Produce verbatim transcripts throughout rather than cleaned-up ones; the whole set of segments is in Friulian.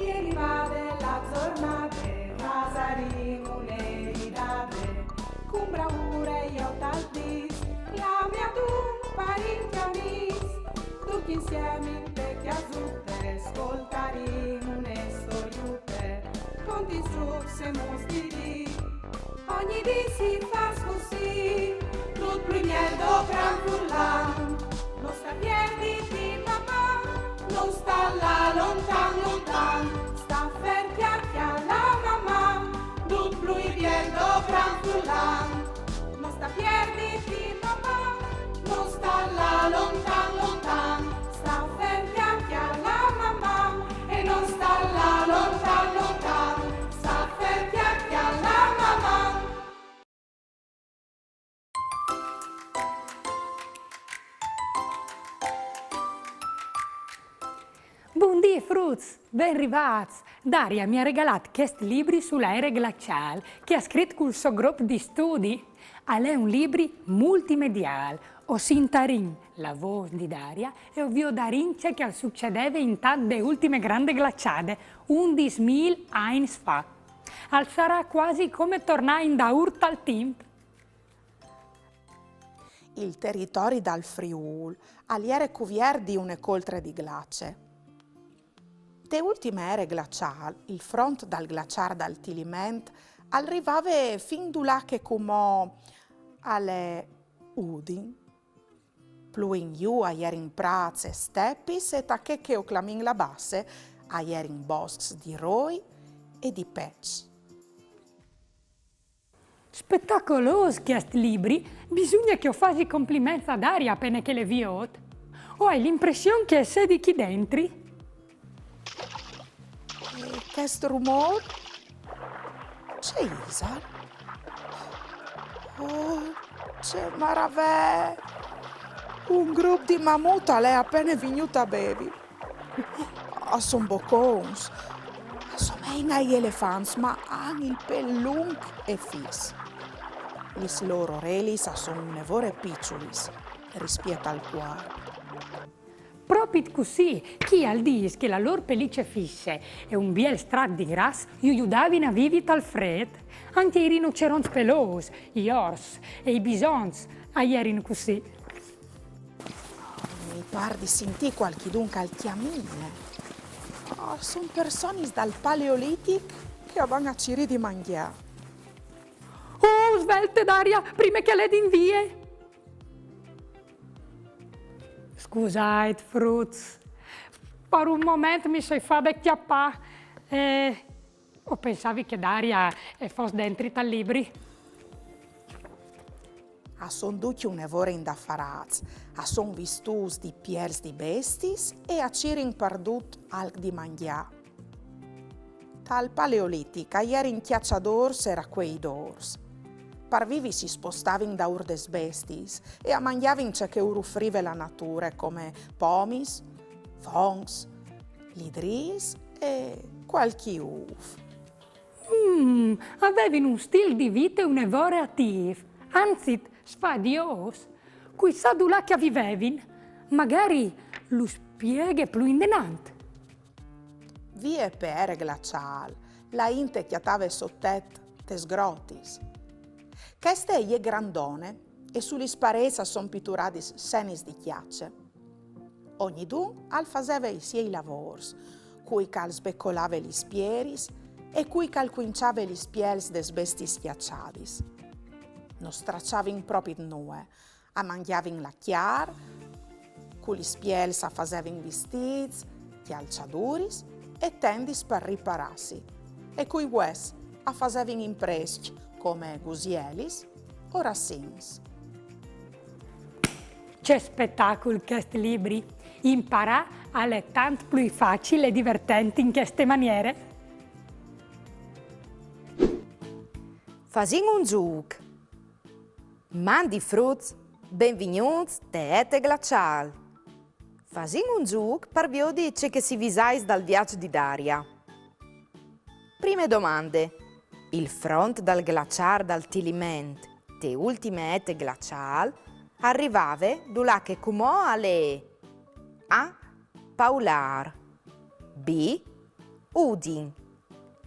E rivade la zornade, fasarìn une ridade, cun braure jo tal dis, clame adun parint e amis, ducj insiemi inte cjasute, scoltarìn une storiute, cont lis zucs e mus di dì. Ogni dì si fâs cussì, dut plui biel dopran furlan. No sta pierditi, mamà, no sta lâ lontan, lontan, sta fer cjale, cjale, mamà, dut plui biel dopran furlan. No sta pierditi, mamà, no sta lâ lontan, lontan, sta fer cjale, cjale, mamà, e no sta lâ lontan, lontan, sta fer cjale, cjale, mamà. Bundì fruts, ben rivâts! Daria mi à regalât chest libri su la ere glaciâl che e à scrit cul so grup di studi. Al è un libri multimediâl, o sintarìn la vôs di Daria e o viodarìn ce che al sucedeve intant de ultime grande glaciade, undis mil agns fa. Al sarà cuasi come tornâ indaûr tal timp. Il teritori dal Friûl al jere cuviert di une coltre di glace. Te ultime ere glaciâl, il front dal glaçâr dal Tiliment al rivave fin dulà che cumò al è Udin. Plui in jù a jerin prâts e stepis e ta chê che o clamìn la Basse a jerin boscs di roi e di peçs. Spetacolôs chest libri, bisugne che o fasi compliments a Daria a pene che le viôt. O ai la impression che e sedi chi dentri. E chest rumôr? Ce isal? Oh, ce maravee! Un grup di mamut al è a pene vignût a bevi. A son bocons. A somein ai elefants, ma a àn il pêl lunc e fis. Lis lôr orelis a son une vore piçulis rispiet al cuarp. Propit cussì, chi al dîs che la lôr pelice fisse e un biel strât di gras ju judavin a vivi tal frêt. Ancje i rinoceronts pelôs, i ors e i bisonts a jerin cussì. Mi pâr di sintî cualchidun che al cjamine. Oh, a son personis dal paleolitic che a van a cirî di mangjâ. Oh, svelte, Daria, prime che a ledin vie! Scusait, fruts. Par un moment mi soi fade cjapâ. Eh, o pensavi che Daria e fos dentri tal libri. A son ducj une vore indafarâts, a son vistûts di piels di bestiis e a cirin pardut alc di mangjâ. Tal paleolitic a jerin cjaçadôrs e racueidôrs. Par vivi si spostavin daûr des bestiis e a mangjavin ce che ur ufrive la nature, come pomis, foncs, lidrîs e cualchi ûf. Mm, a vevin un stîl di vite une vore atîf, anzit sfadiôs. Cui sa dulà che a vivevin? Magari lu spieghe plui indenant. Vie pe ere glaciâl, la int e cjatave sotet tes grotis. Cheste e je grandone e su lis parêts a son pituradis senis di cjace. Ognidun al faseve i siei lavôrs, cui che al sbecolave lis pieris e cui che al cuinçave lis piels des bestiis cjaçadis. No straçavin propit nuie, a mangjavin la cjar, cu lis piels a fasevin vistîts, cjalçaduris e tendis par riparâsi, e cui vues a fasevin imprescj come gusielis o rassins. Ce spetacul chest libri! Imparâ al è tant plui facil e divertent in cheste maniere. Fasìn un zûc. Mandi fruts, benvignûts te Ete Glaciâl. Fasìn un zûc par viodi ce che si visais dal viaç di Daria. Prime domande. Il front dal glaçâr dal Tiliment, te ultime ete glaciâl, al rivave dulà che cumò al è: A. Paulâr. B. Udin.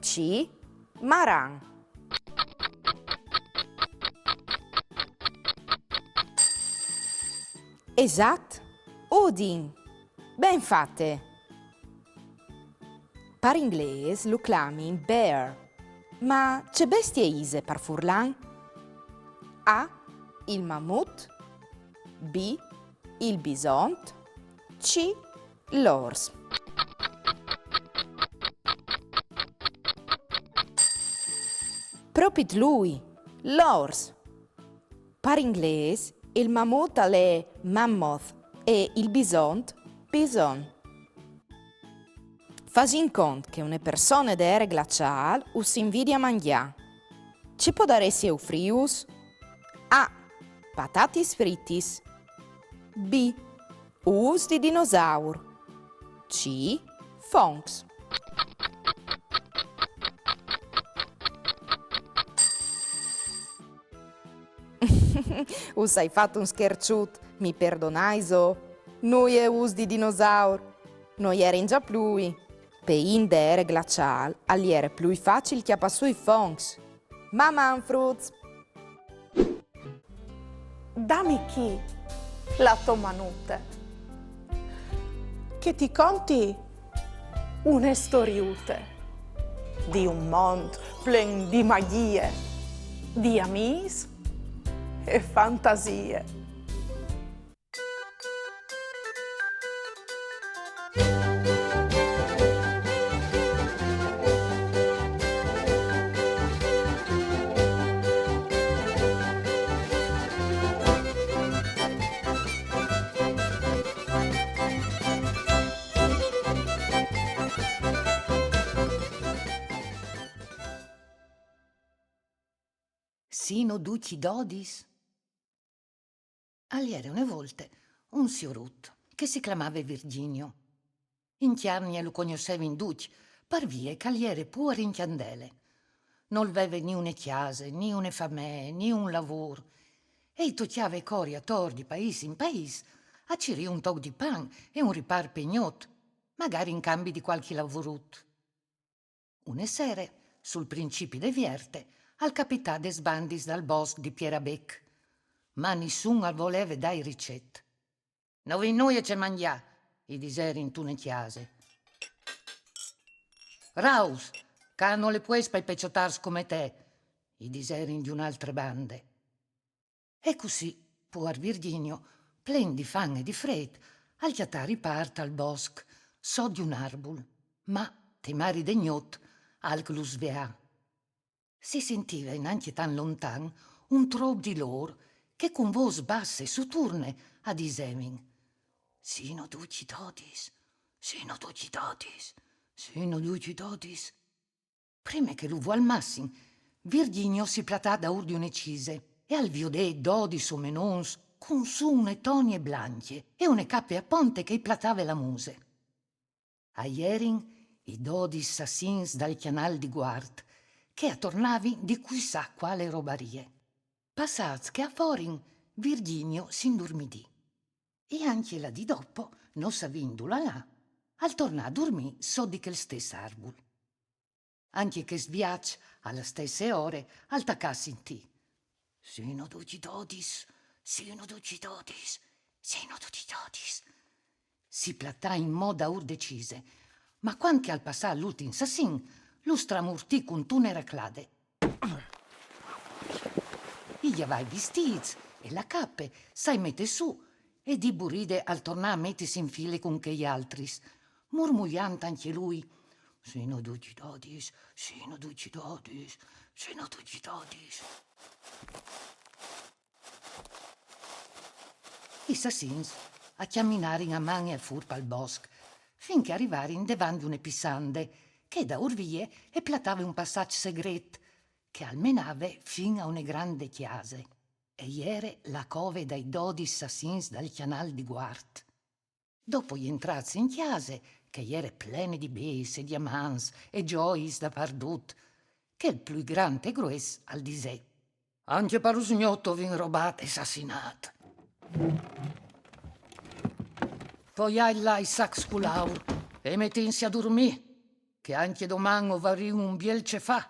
C. Maran. Esat, Udin. Ben fate. Par inglês lu clamin bear. Ma ce bestie ise par furlan? A. Il mamut. B. Il bisont. C. L'ors. Propit lui, l'ors. Par inglês, il mamut al è mammoth e il bisont, bison. Fasìn cont che une persone de ere glaciâl us invidi a mangjâ. Ce podaressie ufrîus? A. Patatis fritis. B. Ûfs di dinosaur. C. Foncs. Us ai fat un scherçut, mi perdonaiso? Nuie ûfs di dinosaur. No jerin za plui. Pe int de ere glaciâl al jere plui facil cjapâ sù i foncs. Maman, fruts! Dami chi la tô manute, che ti conti une storiute di un mont plen di magjie, di amîs e fantasie. Sino ducj dodis? Al jere une volte un siorut che si clamave Virginio. In Cjargne lu cognossevin ducj, par vie che al jere puar in cjandele. Nol veve ni une cjase, ni une famee, ni un lavôr. E i tocjave cori ator di paîs in paîs a cirî un toc di pan e un ripâr pe gnot, magari in cambi di cualchi lavorut. Une sere, sul principi de vierte, al capità des bandis dal bosc di Pierabec. Ma nissun al voleve dâi ricet. No vin nuie ce mangjâ, i diserin intune cjase. Raus, ca nol è puest pai peçotârs come te, i diserin di une altre bande. E cussì, puar Virginio, plen di fam e di frêt, al cjatà ripâr tal bosc, sot di un arbul. Ma, te mari de gnot, alc lu sveà. Si sintive nancje tant lontan un trop di lôr che cun vôs basse e suturne a disevin: Sino ducj dodis, sino ducj dodis, sino ducj dodis. Prime che lu vualmassin, Virginio si platà daûr di une cise e al viodè dodis omenons cun sù une tonie blancje e une cape a ponte che i platave la muse. A jerin i dodis sassins dal Cjanâl di Guart, che a tornavin di cui sa cuale robarie. Passâts che a forin, Virginio si indurmidì. E ancje la dì dopo, no savint dulà lâ, al tornà a durmî sot di chel stes arbul. Ancje chest viaç, a la stesse ore, al tacà a sintî: Sino ducj dodis, sino ducj dodis, sino ducj dodis. Si platà inmò daûr de cise, ma cuant che al passà l'ultin sassin, lu stramurtì cuntune raclade. I gjavà i vistîts e la cape, sai metè sù, e di buride al tornà a metisi in file cun chei altris, murmuiant ancje lui: Sino ducj dodis, sino ducj dodis, sino ducj dodis. I sassins a cjaminarin a man e a fûr pal bosc, fin che a rivarin devant di une pissande, che daûr vie e platave un passaç segret, che al menave fin a une grande cjase. E jere la cove dai dodis sassins dal Cjanâl di Guart. Dopo jentrâts in cjase, che e jere plene di bêçs e diamants e gjoiis dapardut, chel plui grant e grues al disè: Ancje par usgnot o vin robât e sassinât. Poiait là i sacs cul aur e metìnsi a durmî. che ancje doman o varìn un biel ce fâ.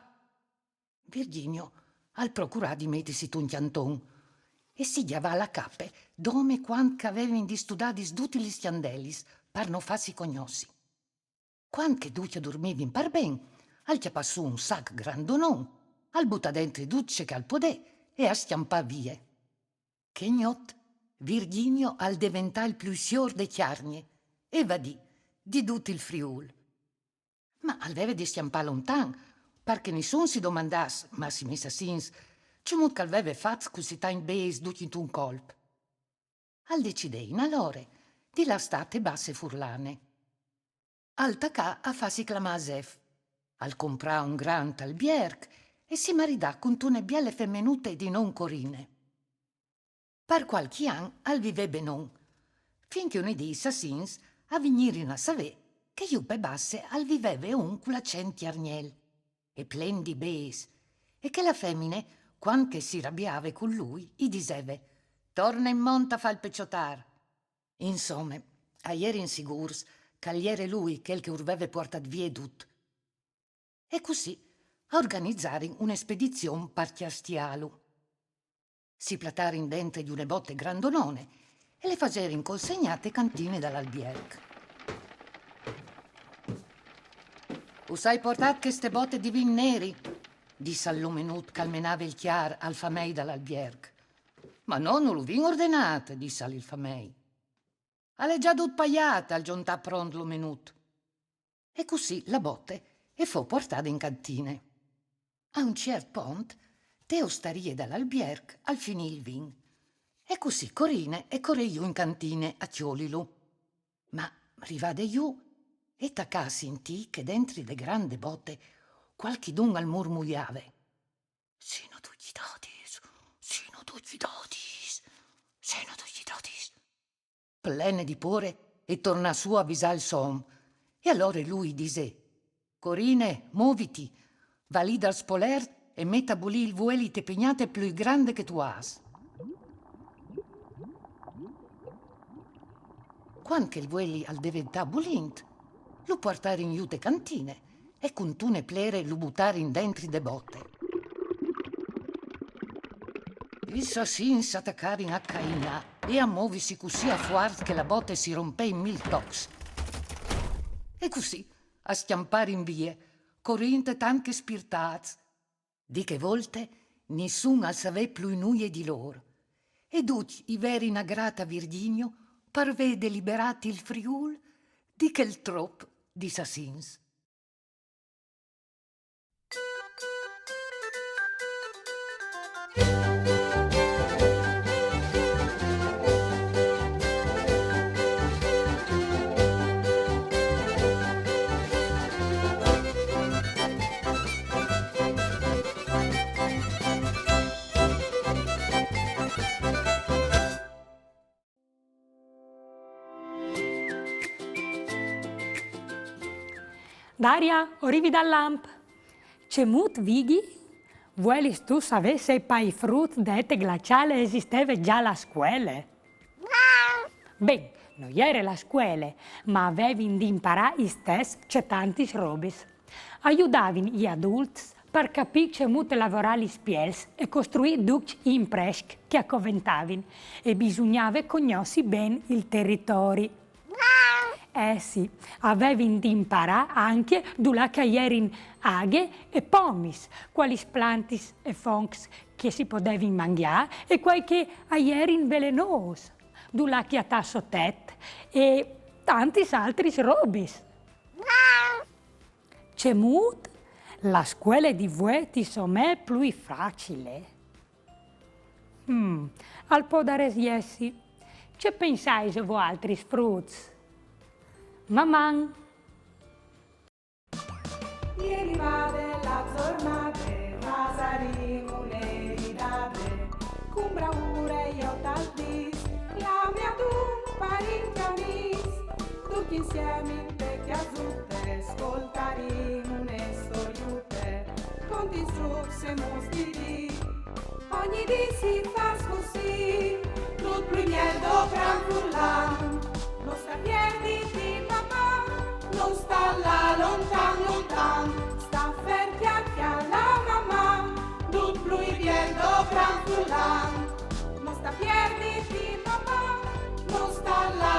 Virginio al procurà di metisi tun cjanton e si gjavà la cape dome cuant che a vevin distudadis dutis lis cjandelis par no fâsi cognossi. Cuant che ducj a durmivin par ben, al cjapà sù un sac grandonon, al butà dentri dut ce che al podè e al scjampà vie. Chê gnot Virginio al deventà il plui siôr de Cjargne e vadì di dut il Friûl. Ma al veve di scjampâ lontan, par che nissun si domandàs, massime i sassins, cemût che al veve fat cussì tancj bêçs ducj intun colp. Al decidè inalore di lâ a stâ te Basse furlane. Al tacà a fâsi clamâ Zef, al comprà un grant albierc e si maridà cuntune biele femenute di non Corine. Par cualchi an al vivè benon, fin che une dì i sassins a vignirin a savê che jù pe Basse al viveve un cul acent cjargnel e plen di bêçs, e che la femine, cuant che si rabiave cun lui, i diseve: «Torne in mont a fâ il peçotâr». Insome, a jerin sigûrs che al jere lui chel che ur veve puartât vie dut. E cussì a organizarin une spedizion par cjastiâlu. Si platarin dentri di une bote grandonone e le faserin consegnâ te cantine dal albierc. «Us ai puartât cheste bote di vin neri», dissal l'omenut che al menave il cjar al famei dal albierc. «Ma no, no lu vin ordenât», dissal il famei. «Al è za dut paiât», al zontà pront l'omenut. E cussì la bote e fo puartade in cantine. A un ciert pont, te ostarie dal albierc al finì il vin. E cussì Corine e corè jù in cantine a cjolilu. Ma rivade jù, e tacà a sintî che dentri de grande bote cualchidun al murmuiave: «Sino ducj dodis, sino ducj dodis, sino ducj dodis». Plene di pôre, e tornà sù a visâ il so om. E alore lui i disè: «Corine, moviti, va li dal spolert e met a bulî il vueli te pignate plui grande che tu âs». Cuant che il vueli al deventà bulint, lu puartarin jù te cantine e cuntune plere lu butarin dentri de bote. I sassins a tacarin a cainâ e a movisi cussì a fuart che la bote si rompè in mil tocs. E cussì a scjamparin vie, corint tant che spirtâts. Di chê volte nissun al savè plui nuie di lôr. E ducj i verin agrât a Virginio par vê deliberât il Friûl di chel trop di sassins. Daria, o rivi dal lamp. Cemût, Vigji? Vuelistu savê se pai fruts de ete glaciâl e esisteve za la scuele? Ben, no jere la scuele, ma a vevin di imparâ istès cetantis robis. A judavin i adults par capî cemût lavorâ lis piels e costruî ducj i imprescj che a coventavin, e bisugnave cognossi ben il teritori. Eh sì, a vevin di imparâ ancje dulà che a jerin aghe e pomis, cualis plantis e foncs che si podevin mangjâ e cuâi che a jerin velenôs, dulà cjatâ sotet e tantis altris robis. Cemût? La scuele di vuê ti somee plui facile? Mm, al podarès jessi. Ce pensais voaltris fruts? Maman! E rivade la zornade, fasarìn une ridade, cun braure jo tal dîs, clame adun parint amîs, ducj insiemi inte cjasute, scoltarìn une storiute, contins, zûcs e muts di dì. Ogni dì si fâs cussì, dut plui biel dal gran furlan. No sta pierditi, papà, no sta lâ lontan, lontan. Non sta pierditi, mamma, non sta là.